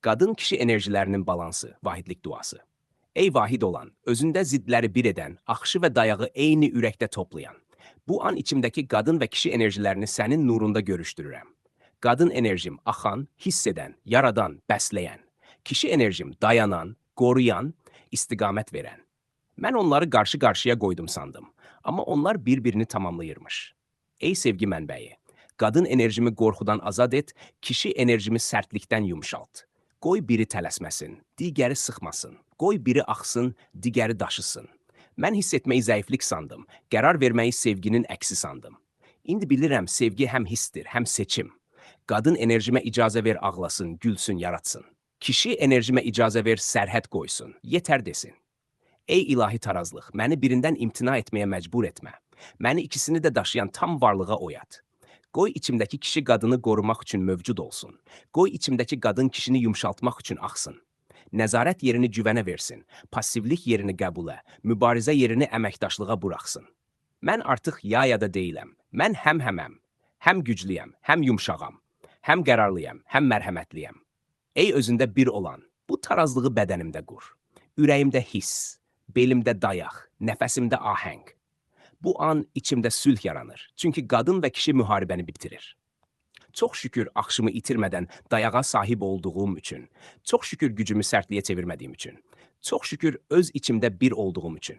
Qadın kişi enerjilərinin balansı, vahidlik duası. Ey vahid olan, özündə zidləri bir edən, axışı və dayağı eyni ürəkdə toplayan. Bu an içimdəki qadın və kişi enerjilərini sənin nurunda görüşdürürəm. Qadın enerjim axan, hiss edən, yaradan, bəsləyən. Kişi enerjim dayanan, qoruyan, istiqamət verən. Mən onları qarşı-qarşıya qoydum sandım. Amma onlar bir-birini tamamlayırmış. Ey sevgi mənbəyi, qadın enerjimi qorxudan azad et, kişi enerjimi sərtlikdən yumşalt. Qoy biri tələsməsin, digəri sıxmasın. Qoy biri axsın, digəri daşısın. Mən hiss etməyi zəiflik sandım, qərar verməyi sevginin əksi sandım. İndi bilirəm sevgi həm hissdir, həm seçim. Qadın enerjimə icazə ver ağlasın, gülsün, yaratsın. Kişi enerjimə icazə ver sərhəd qoysun, yetər desin. Ey ilahi tarazlıq, məni birindən imtina etməyə məcbur etmə. Məni ikisini də daşıyan tam varlığa oyat. Qoy içimdəki kişi qadını qorumaq üçün mövcud olsun. Qoy içimdəki qadın kişini yumşaltmaq üçün axsın. Nəzarət yerini güvənə versin, passivlik yerini qəbulə, mübarizə yerini əməkdaşlığa buraxsın. Mən artıq ya ya da deyiləm. Mən həm həməm, həm güclüyəm, həm yumşağam, həm qərarlıyam, həm mərhəmətliyəm. Ey özündə bir olan, bu tarazlığı bədənimdə qur. Ürəyimdə hiss, belimdə dayaq, nəfəsimdə ahəng. Bu an içimdə sülh yaranır. Çünki qadın və kişi müharibəni bitirir. Çox şükür axışımı itirmədən dayağa sahib olduğum üçün. Çox şükür gücümü sərtliyə çevirmədiyim üçün. Çox şükür öz içimdə bir olduğum üçün.